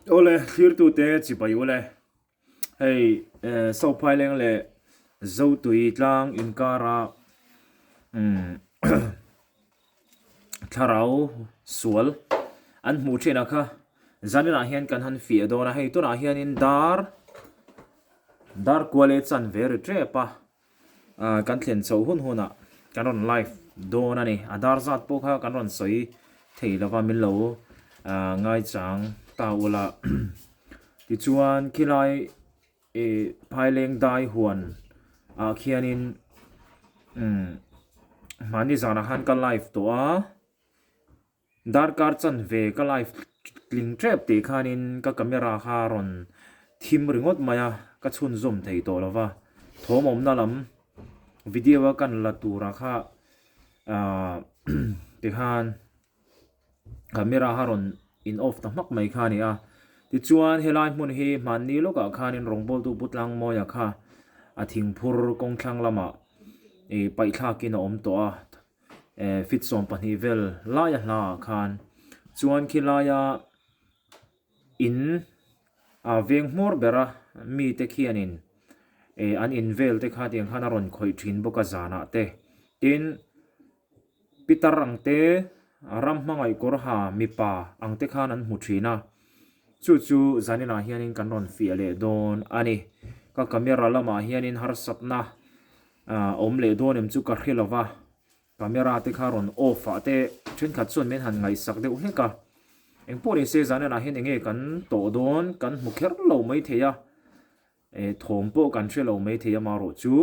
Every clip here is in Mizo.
Awle, thlirtute chibai ule. Hei Sophaileng leh Zotui tlang inkara thlarau sual an hmuh thin a kha zaninah hian kan han fiah dawn a, hei tunah hianin dar dar kual e chan ve ri tep a. Ah kan thlen chhoh hun hunah kan rawn live dawn a ni. A dar zat pawh kha kan rawn sawi thei lova min lo ah ngaichang ta ula. Tichuan khilai ih phaileng dai huan ah khianin umm mahni zanah khan ka live tawh a. Darkar chanve ka live tling tep tih khanin ka camera kha a rawn thim ringawt mai a, ka chhunzawm thei tawh lo va. Thawm awmna lam video a kan la turah kha ahh tikhan camera kha rawn in off ta hmak mai kha a ni a. Tichuan helai hmun hi hmanni lawkah khanin rawngbawltu Pu Tlangmawia kha a thingphur kawngthlang lamah ih paihthlakin a awm tawh a. eh feet 12 vel laia hla ah khan chuan khilaia in ah veng hmawr bera mite khianin eh an in vel te kha tiang khan a rawn khawih thin bawk a zanah te tin pitar ang te ram hmangaih kawr ha mipa ang te khan an hmu thin a chu chu zaninah hianin kan rawn fiah leh dawn a ni ka camera lamah hianin harsatna Ah awm leh dawn em chu ka hre lo va, camera te kha rawn off ah te thenkhat chuan min han ngaihsak deuh hlek a, engpawh ni se zan enah hian enge kan tawh dawn kan hmu kher lo mai thei a, eh thawm pawh kan hre lo mai thei a marawh chu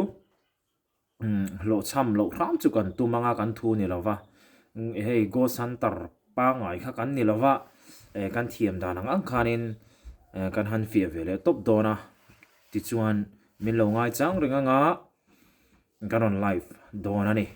umm hlawhchham loh hram chu kan tum anga kan thu ni lo va, hei ghost hunter pangngai kha kan ni lo va, eh kan thiam dan ang ang khanin eh kan han fiah ve leh tawp dawn a. Tichuan, min lo ngaichang reng anga ka rawn live dawn a ni.